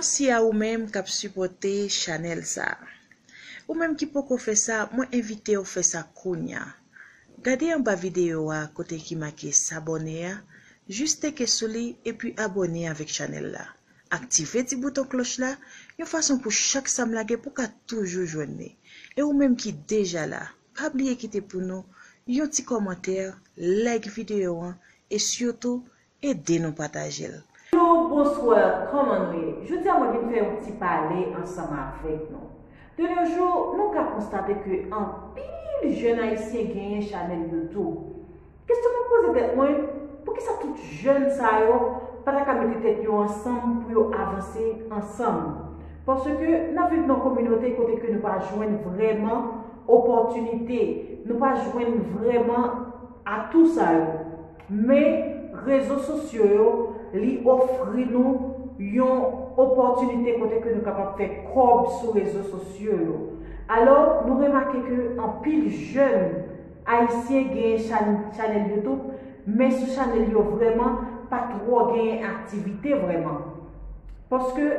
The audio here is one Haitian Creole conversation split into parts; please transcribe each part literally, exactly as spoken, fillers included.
Mèsi a ou menm k ap sipòte chanèl sa a. Ou menm ki poko fè sa, mwen envite w fè sa kounya. Gade anba videyo a kote ki make sabòne a, jis teke sou li epi abòne avèk chanèl la. Aktive ti bouton klòch la, yon fason pou chak sa m lage pou ka toujou jwenn li. E ou menm ki deja la, pa bliye kite pou nou yon ti kòmantè, like videyo an, e sitou ede nou pataje l. Bonjou, bonswa, kòman nou ye? Jodi a mwen vin fè yon ti pale ansanm avèk nou. De nos jours, nou ka konstate ke anpil jèn ayisyen genyen chanèl YouTube. Kesyon mwen poze tèt mwen, poukisa tout jèn sa yo pa ta ka mete tèt yo ansanm pou yo avanse ansanm? Paske n ap viv nan kominote kote ke nou pa jwenn vrèman opòtinite, nou pa jwenn vrèman atou sa yo. Men rezo sosyo yo, li ofri nou yon opòtinite kote ke nou kapab fè kòb sou rezo sosyo yo. Alò, nou remake ke anpil jèn ayisyen genyen chan-, chanèl YouTube, men sou chanèl yo vrèman pa twò genyen aktivite vrèman. Paske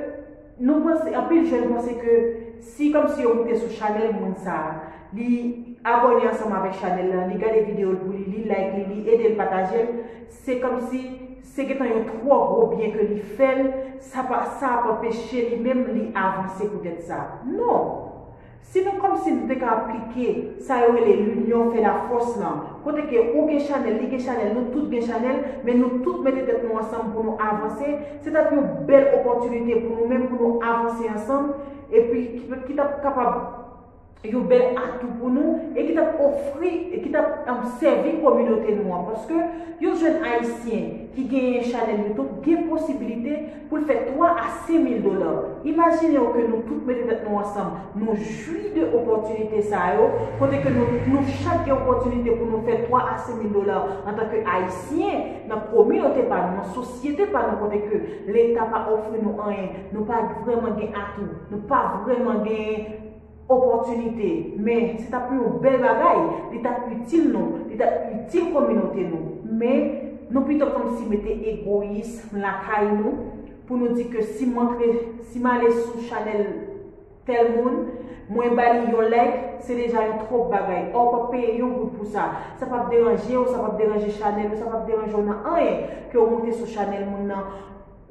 nou panse, anpil jèn panse ke si kòmsi yo moute sou chanèl moun sa a, li abòne ansanm avèk chanèl lan, li gade videyo l pou li, li like li, li ede l pataje l, se kòmsi se gentan yon twò gwo byen ke li fè l, sa pa, sa ap anpeche li menm li avanse poutèt sa. Non! Si nou kòmsi nou te ka aplike sa yo rele linyon fè lafòs lan, kote ke ou gen chanèl, li gen chanèl, nou tout gen chanèl, men nou tout mete tèt nou ansanm pou nou avanse, se t ap yon bèl opòtinite pou nou menm, pou nou avanse ansanm, epi ki, ki t ap kapab yon bèl atou pou nou, e ki t ap ofri, e ki t ap, em, sèvi kominote nou an. Paske yon jèn ayisyen ki genyen chanèl YouTube gen posibilite pou l fè twa a senk mil dola. Imajine w ke nou tout mete tèt nou ansanm, nou jwi de opòtinite sa yo, kote ke nou, nou chak gen opòtinite pou nou fè twa a senk mil dola antanke ayisyen nan kominote pa nou, nan sosyete pa nou, kote ke Leta pa ofri nou anyen, nou pa vrèman gen atou, nou pa vrèman gen opòtinite, men se t ap yon bèl bagay, li t ap itil nou, li t ap itil kominote nou. Men nou pito kòmsi mete egoyism lakay nou pou nou di ke si m antre, si m ale sou chanèl tèl moun, mwen ba li yon like, se deja yon twòp bagay. Ò, w p ap peye yon goud pou sa. Sa p ap deranje w, sa p ap deranje chanèl ou, sa p ap deranje w nan anyen ke w moute sou chanèl moun nan.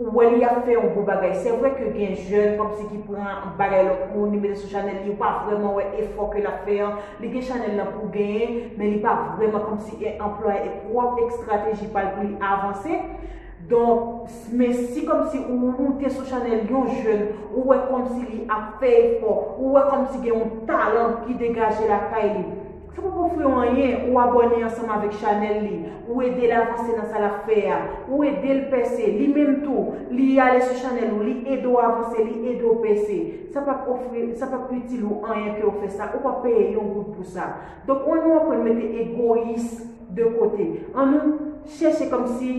Ou wè li ap fè yon bon bagay. Se vre ke gen jèn kòmsi ki pran bagay lòt moun, li mete sou chanèl li, ou pa vrèman wè efò ke l ap fè an. Li gen chanèl lan pou genyen, men li pa vrèman kòmsi e anplwaye pwòp estrateji pa l pou li avanse. Donk, men si kòmsi ou moute sou chanèl yon jèn, ou wè kòmsi li ap fè efò, ou wè kòmsi gen yon talan ki degaje lakay li, sa p ap ofri w anyen, ou abòne ansanm avèk chanèl li, ou ede l avanse nan sa l ap fè a, ou ede l pèse, li menm tou, li ale sou chanèl ou, li ede w avanse, li ede w pèse. Sa p ap ofri, sa p ap itil ou anyen ke w fè sa, ou p ap peye yon goud pou sa. Donk, ann nou aprann mete egoyis de kote. Ann nou chèche kòmsi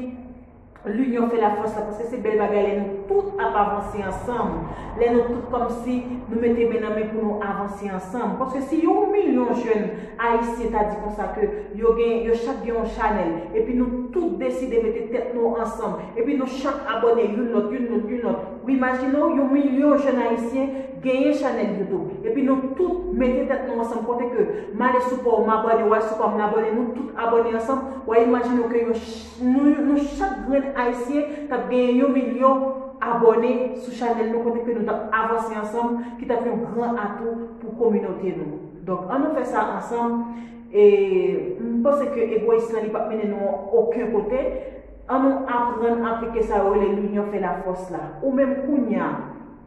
linyon fè lafòs la, paske se bèl bagay lè nou tout ap avanse ansanm, lè nou tout kòmsi nou mete men nan men pou nou avanse ansanm. Paske si yon milyon jèn ayisyen ta di konsa ke yo gen, yo chak gen yon chanèl, epi nou tout deside mete tèt nou ansanm, epi nou chak abòne youn lòt, youn lòt, youn lòt, ou imajine w yon milyon jèn ayisyen genyen chanèl YouTube, epi nou tout mete tèt nou ansanm, kote ke m ale sou pa w, m abòne, w al sou pa m, n abòne, nou tout abòne ansanm, w a imajine w ke yon ch-, nou, nou chak grenn ayisyen t ap genyen yon milyon abòne sou chanèl nou, kote ke nou t ap avanse ansanm, ki t ap yon gran atou pou kominote nou. Donk, ann nou fè sa ansanm, e m panse ke egoyis lan, li p ap mennen nou okenn kote. Ann nou aprann aplike sa yo rele linyon fè lafòs la. Ou menm kounya,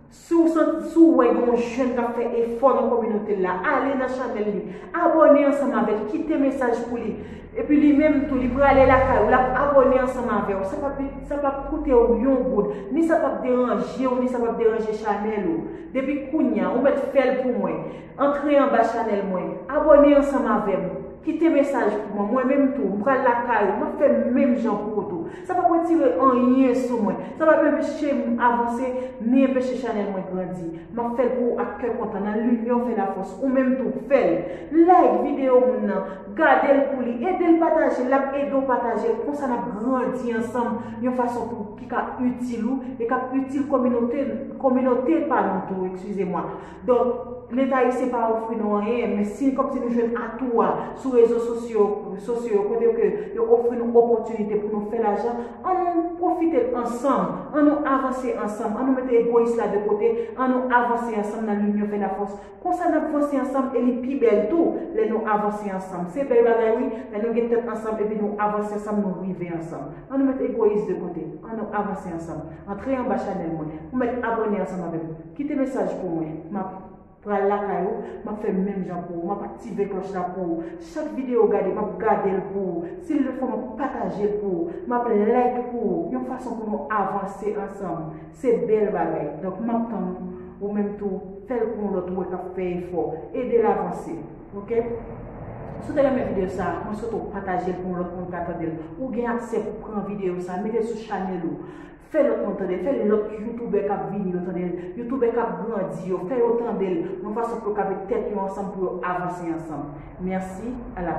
si w santi, si w wè gen yon jèn k ap fè efò nan kominote l la, ale nan chanèl li, abòne ansanm avè l, kite mesaj pou li. Epi li menm tou, li prale lakay ou, l ap abòne ansanm avè w. Sa p ap, sa p ap koute w yon goud, ni sa p ap deranje w, ni sa p ap deranje chanèl ou. Depi kounya, ou mèt fè l pou mwen. Antre anba chanèl mwen, abòne ansanm avè m, kite mesaj pou mwen. Mwen menm tou, m pral lakay ou, m ap fè menm jan pou ou tou. Sa p ap retire anyen sou mwen. Sa p ap enpeche m avanse, ni enpeche chanèl mwen grandi. M ap fè l pou ou ak kè kontan, nan linyon fè lafòs. Ou menm tou, fè l. Like videyo moun nan, gade l pou li, ede l pataje, l ap ede w pataje l. Konsa n ap grandi ansanm yon fason pou ki ka itil ou e k ap itil kominote, kominote pa nou tou, eskize mwa. Donk, Leta ayisyen pa ofri nou anyen, men si kòmsi nou jwenn atou a sou rezo sosyo, sosyo yo, kote ke yo ofri nou opòtinite pou nou fè lajan, an nou pwofite l ansanm, an nou avanse ansanm, an nou mete egoyis la de kote, an nou avanse ansanm nan linyon fè lafòs. Konsa n ap vanse ansanm e li pi bèl tou lè nou avanse ansanm. Se bèl bagay wi, lè nou gen tèt ansanm epi nou avanse ansanm, nou rive ansanm. An nou mete egoyis de kote, an nou avanse ansanm. Antre anba chanèl mwen, ou mèt abòne ansanm avè m. Kite mesaj pou mwen. M ap pral lakay ou, m ap fè menm jan pou ou, m ap aktive klòch la pou ou. Chak videyo w gade, m ap gade l pou ou. Si l le fò, m ap pataje l pou ou, m ap like pou ou, yon fason pou nou avanse ansanm. Se bèl bagay. Donk, m ap tann ou, ou menm tou, fè l pou yon lòt ou wè k ap fè efò. Ede l avanse. Oke? Si w te renmen videyo sa, mwen swete w pataje l pou yon lòt moun ka tande l. Ou gen aksè pou pran videyo sa, mete l sou chanèl ou. Fè lòt moun tande l, fè lòt youtubè k ap vini yo tande l, youtubè k ap grandi yo, fè yo tande l, yon fason pou yo ka met tèt yo ansanm pou yo avanse ansanm. Mèsi, a la